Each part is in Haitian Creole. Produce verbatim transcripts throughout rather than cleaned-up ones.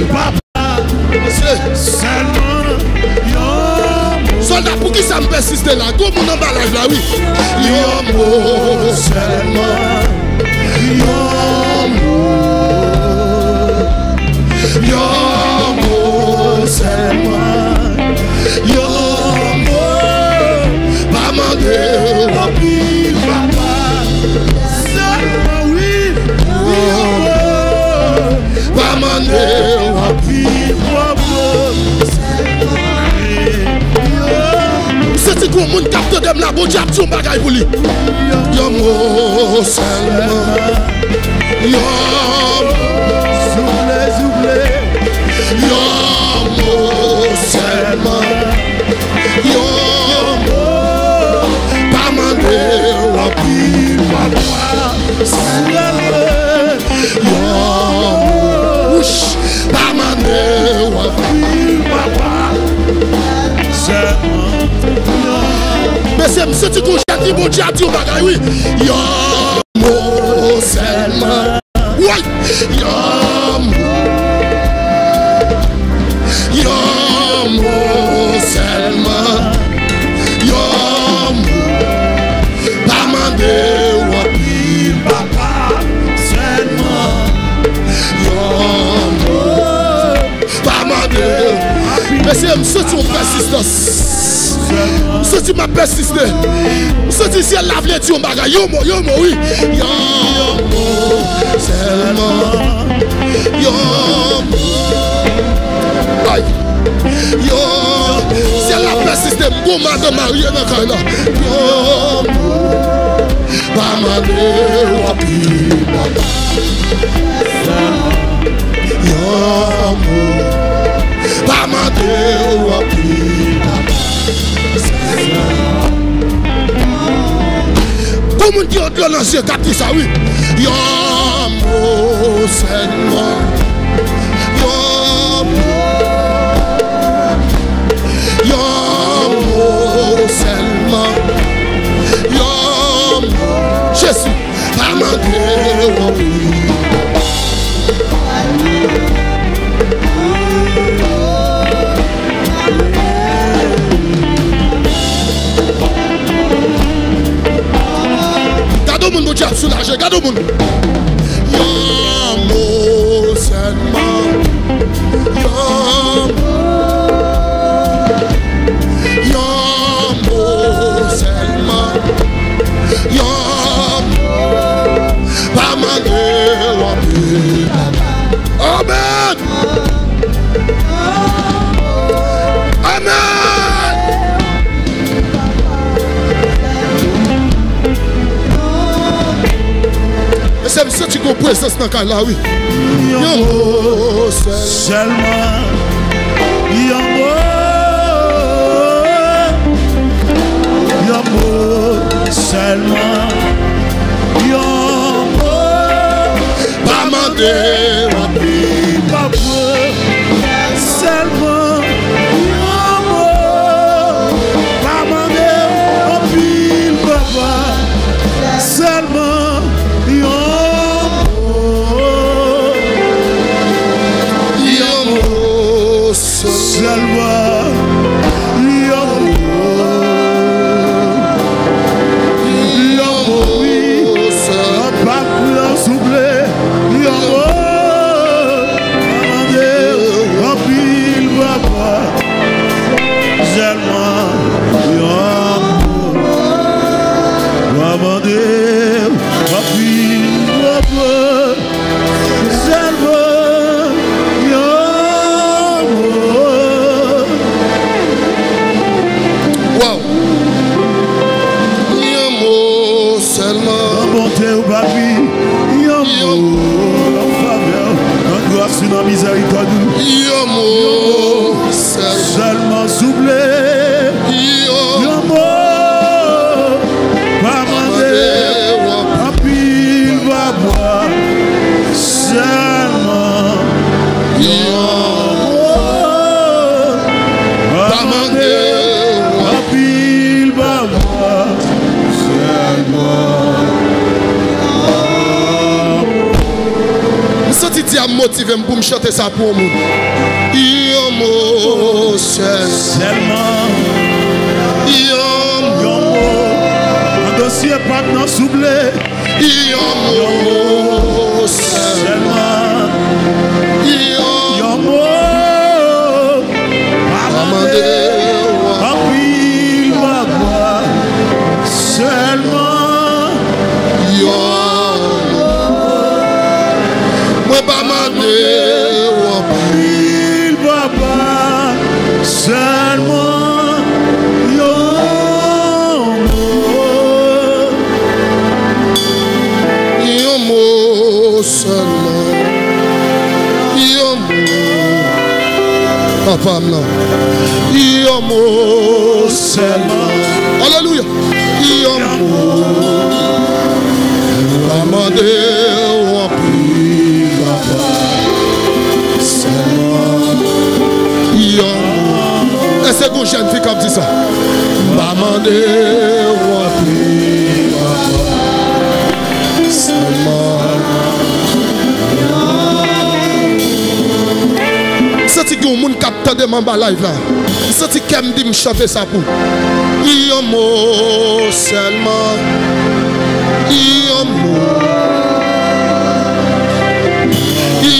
Papa, se sèlman yon mo. Sòlda, poukisa m pèsiste la? Gwo moun anba live la, wi. Yon mo sèlman. Yon mo. Yon mo sèlman. Yon mo. Pa mande w anpil, papa. Sèlman, wi. Yon mo. Pa mande w anpil, papa. Sèlman, yon mo. Santi gwo moun k ap tande m la, Bondye ap di yon bagay pou li. Yon mo sèlman. Yon mo. Souple, souple. Yon mo sèlman. Yon mo. Pa mande w anpil, papa. Sèlman. Yon mo. Wouch. Pa mande w anpil, papa. Sèlman. Mesye, m santi kou jan di Bondye a di yon bagay, wi. Yon mo sèlman. Woy! Yon mo. Yon mo sèlman. Yon mo. Pa mande w anpil, papa. Sèlman. Yon mo. Pa mande. Mesye, m santi yon pèsistans. M santi m ap pèsiste. M santi syèl la vle di yon bagay. Yon mo, yon mo, wi. Yon mo sèlman. Yon mo. Ay. Yon. Syèl la pèsiste. M gon madanm marye nan kay la. Yon mo. Pa mande w anpil, papa. Yon mo. Pa mande w anpil, papa. Gon moun ki yon dlo nan zye, gad ki sa, wi. Yon mo sèlman. Yon mo. Yon mo sèlman. Yon mo. Jezi. Pa mande w anpil. Gade yon moun Bondye ap soulaje, gade yon moun. Yon mo sèlman. Yon mo. Yon mo sèlman. Yon mo. Pa mande w anpil. Amèn. Amèn. Mesye, m santi gon prezans nan kay la, wi. Yon mo sèl. Sèlman. Yon mo. Yon mo sèlman. Yon mo. Pa mande anpil, papa. Sèlman yon mo. Pa mande anpil, papa. Sèlman yon mo. Yon mo. Sèlman yon mo, yon mo, wi. Papa, souple, yon mo. Pa mande anpil, papa. Sèlman yon mo. Pa mande anpil, papa. Sèlman yon mo. Waw. Yon mo sèlman. Nan bonte w, papi. Yon mo. Nan favè w, nan gras ou, nan mizèrikòd ou. Yon mo sèlman. Sèlman, souple. Yon mo. Pa mande anpil, papa. Sèlman yon mo. Pa mande anpil, papa. Sèlman yon mo. M santi Di a motive m pou m chante sa pou yon moun. Yon mo sèl. Sèlman. Yon mo. Yon mo. Nan dosye pa m nan souple. Yon mo sèlman. Yon mo. Pa mande anpil, papa. Sèlman. Yon mo. Mwen pa mande w anpil, papa. Sèlman yon mo. Yon mo sèlman. Yon mo. Papa m nan. Yon mo sèlman. Alelouya. Yon mo. Pa mande w anpil, papa. Sèlman yon mo. Èske gon jèn fi k ap di sa? Pa mande w anpil, papa. Sèlman yon mo. M santi gen yon moun k ap tande m anba live la. M santi kè m di m chante sa pou yon mo sèlman. Yon mo.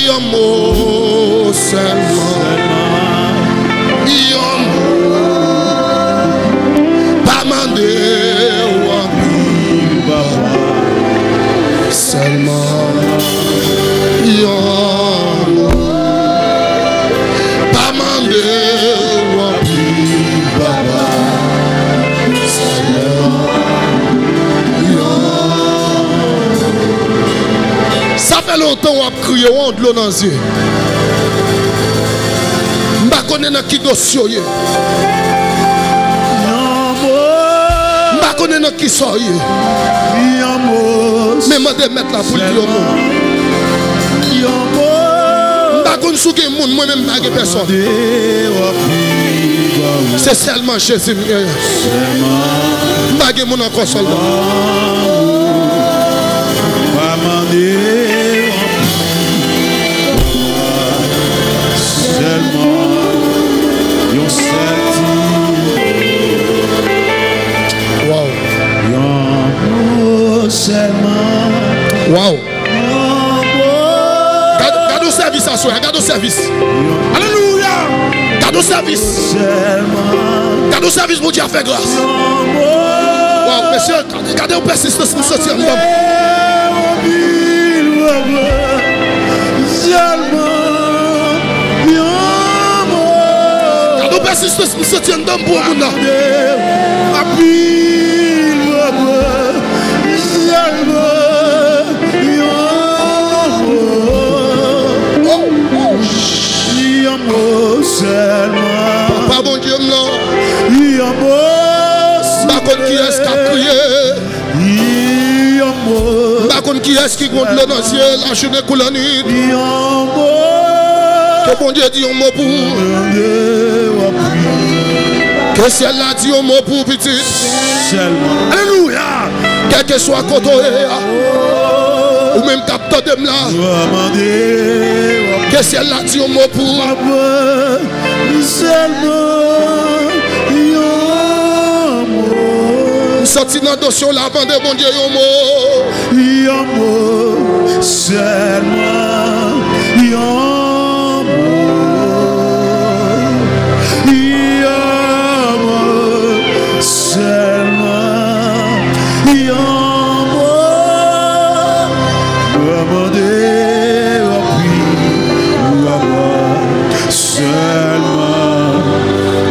Yon mo sèlman. Yon mo. Pa mande w anpil, papa. Sèlman yon mo. Pa mande w anpil, papa. Sèlman yon mo. Sa fè lontan w ap kriye, w an dlo nan zye. M pa konnen nan ki dosye w ye. M pa konnen nan kisa w ye. Men mande Mèt la pou l di yon mo. M pa konn si w gen moun, mwen menm m pa gen pèsòn. Se sèlman Jezi m genyen. M pa gen moun ankò, sòlda. Pa mande anpil, sèlman yon sèl ti mo. Waw. Yon mo sèlman. Waw. Yon mo. Gad, gad yon sèvis aswè a, gad yon sèvis. Alelouya. Gad yon sèvis. Sèlman. Gad yon sèvis Bondye ap fè gras. Yon mo. Waw, mesye. Gade yon pèsistans m santi anndan m. Gade yon pèsistans m santi anndan m pou yon moun la. Oh, oh. Papa Bondye m nan. M pa konn kiyès k ap kriye. M pa konn kiyès ki gon dlo nan zye l lajounen kou lannwit. Ke Bondye di yon mo pou ou. Ke syèl la di yon mo pou ou, pitit. Alelouya. Kèlkeswa kote w ye a, ou menm k ap tande m la, ke syèl la di yon mo pou ou. Sèlman yon mo. M soti nan dosye w la, mande Bondye yon mo. Yon mo, sèlman yon mo. Yon mo, sèlman yon mo. Mwen mande anpil, papa. Sèlman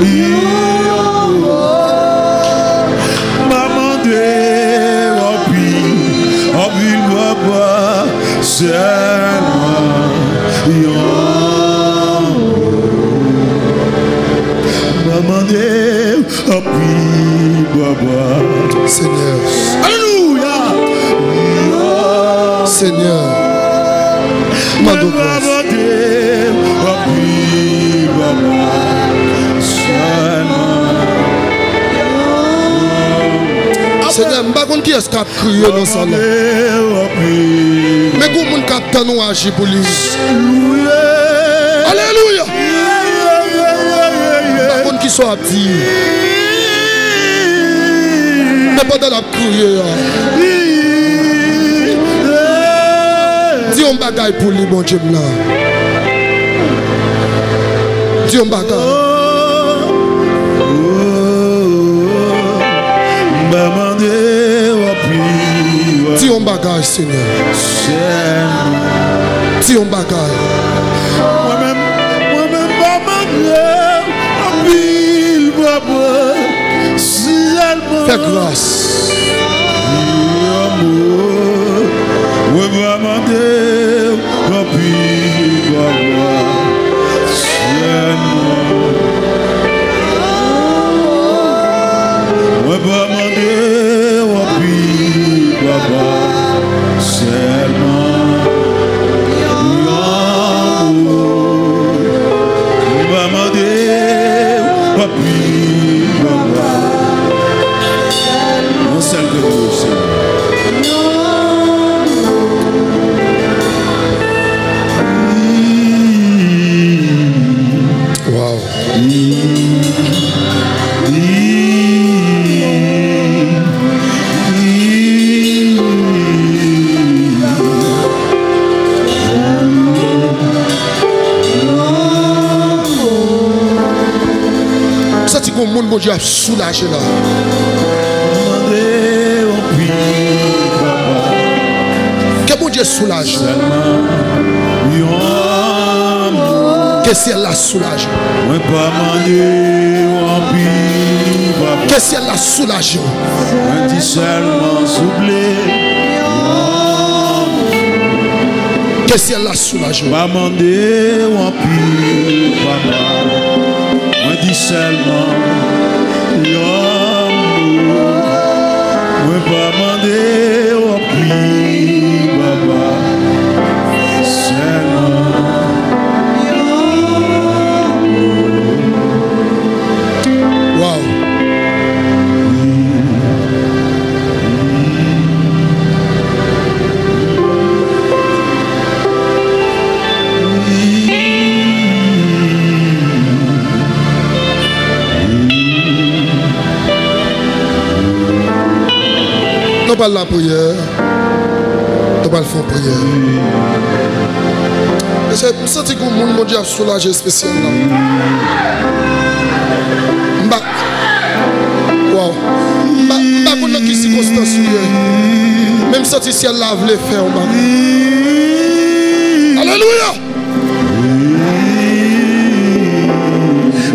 yon mo. M pa mande anpil, anpil, papa. Sèlman yon mo. M pa mande anpil, papa. Senyè. Alelouya. Senyè. Mande w gras. Senyè, m pa konn Kiyès k ap kriye nan sal la? Men gon moun k ap tann ou aji pou li. Alelouya! M pa konn kisa w ap di. Men pandan l ap kriye a, di yon bagay pou li, Bondye m nan. Di yon bagay. M pa mande w anpil. Di yon bagay, Senyè. Sèlman. Di yon bagay. Mwen menm, mwen menm pa mande w anpil, papa. Sèlman. Fè gras. Yon mo. Mwen pa mande w anpil, papa. Sèlman. Mwen pa mande w anpil, papa. Sèlman yon mo. Mwen pa mande w anpil, papa. Yon sèl kri pou ou, Senyè. Wow. M santi gon moun Bondye ap soulaje la. Ke Bondye soulaje. Ke syèl la soulaje. Mwen pa mande w anpil, papa. Ke syèl la soulaje w. Mwen di sèlman souple. Ke syèl la soulaje w. Pa mande w anpil, papa. Mwen di sèlman yon mo. Mwen pa mande w anpil, papa. Sèlman yon mo. Wow. Nou pral lapriyè. Nou pral fè yon priyè. Mesye, m santi gon moun Bondye ap soulaje espesyal la. M pa, wow. M pa, m pa konn nan ki sikonstans ou ye. Men m santi syèl la vle fè yon bagay. Alelouya!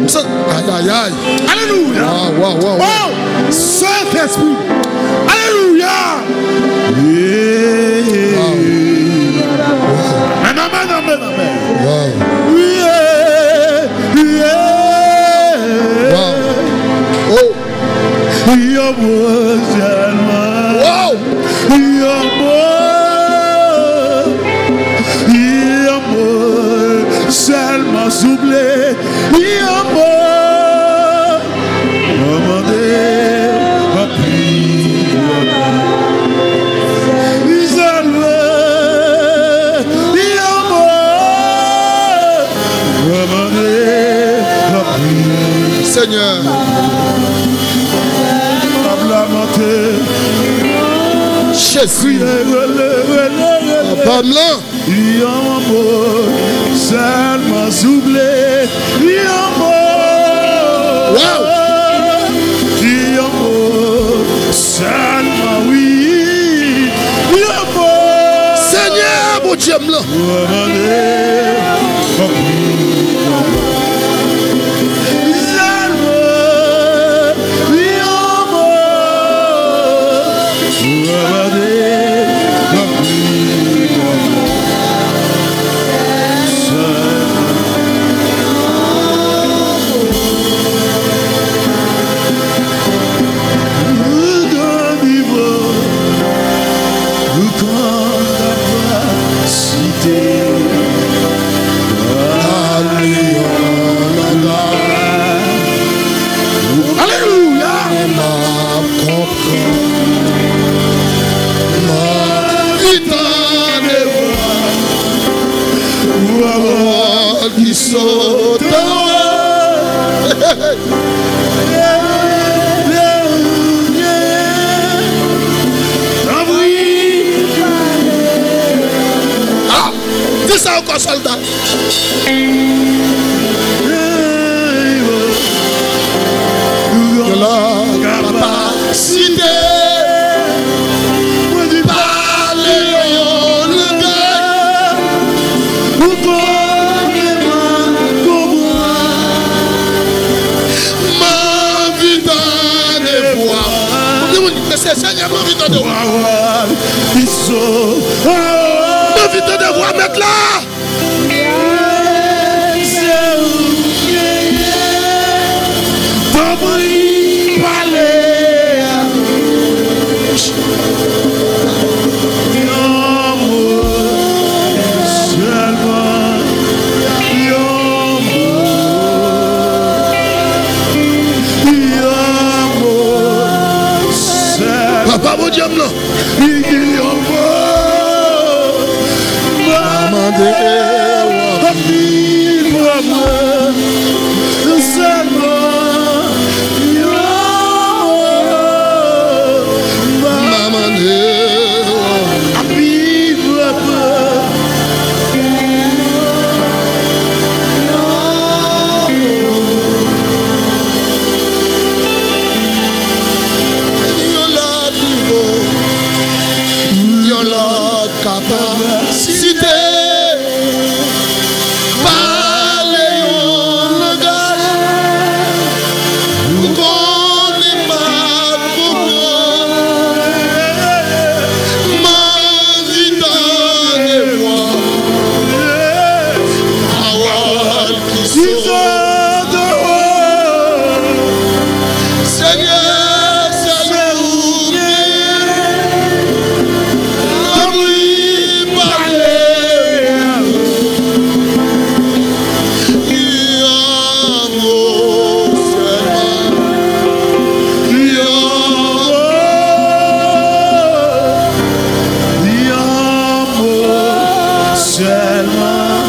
M santi, ay, ay, ay. Alelouya! Wow, wow, wow, wow. Oh! Sentespri! Alelouya! Wow. Amèn, amèn, amèn, amèn. Wow. Yeah, yeah. Wow. Oh. Yon mo sèlman. Wow. Yon mo. Yon mo sèlman, souple. Yon mo. Mwen mande anpil, papa. Sèlman yon mo. Mwen mande anpil. Senyè. M ap lamante. Jezi. Kriye, rele, rele, rele. Papa m lan. Yon mo sèlman, souple. Yon mo. Wow. Yon mo sèlman, wi. Yon mo. Senyè, Bondye m lan. Sèlman. Alelouya! M ap konprann. Soto. Ah, di sa ankò, sòlda. Yon lòt kapasite. Pale yon langaj. Ou konnen m ap konprann. M anvi tande vwa. Gen moun ki di, Senyè, m anvi tande vwa. M anvi tande vwa Mèt la. Se ou ki ye. Tanpri, pale. Yon mo sèlman. Yon mo. Yon mo sèlman. Papa Bondye m nan. Li gen yon mo. M a mande w anpil pwomès sèlman. Yon mo. M a mande w anpil pwomès. Yon lòt nivo, yon lòt kapasite. Pale yon langaj ou konnen m ap konprann. M anvi tande vwa. Pawòl ki sot. Senyè, sèl ou ki anvi pale. Yon mo sèlman. Yon mo. Yon mo sèlman.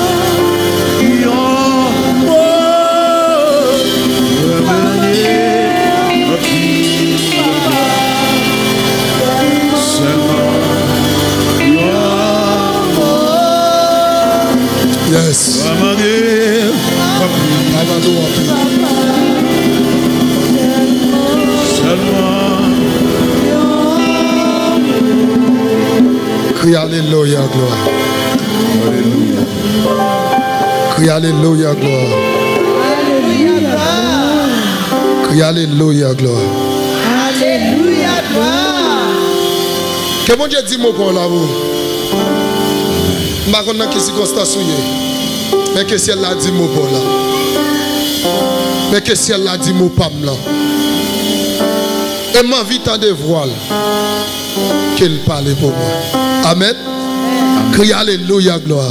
Yon mo. Sèlman yon mo. Yes. Pa mande w anpil. Sèlman. Kriye alelouya, glwa. Alelouya. Kriye alelouya, glwa. Alelouya. Kriye alelouya, glwa. Alelouya, glwa. Ke Bondye di mo pa w la pou ou. M pa konn nan ki sikonstans ou ye. Men ke syèl la di mo pa w la. Men ke syèl la di mo pa m lan. E m anvi tande vwa l. Ke l pale pou mwen. Amèn. Kriye alelouya, glwa.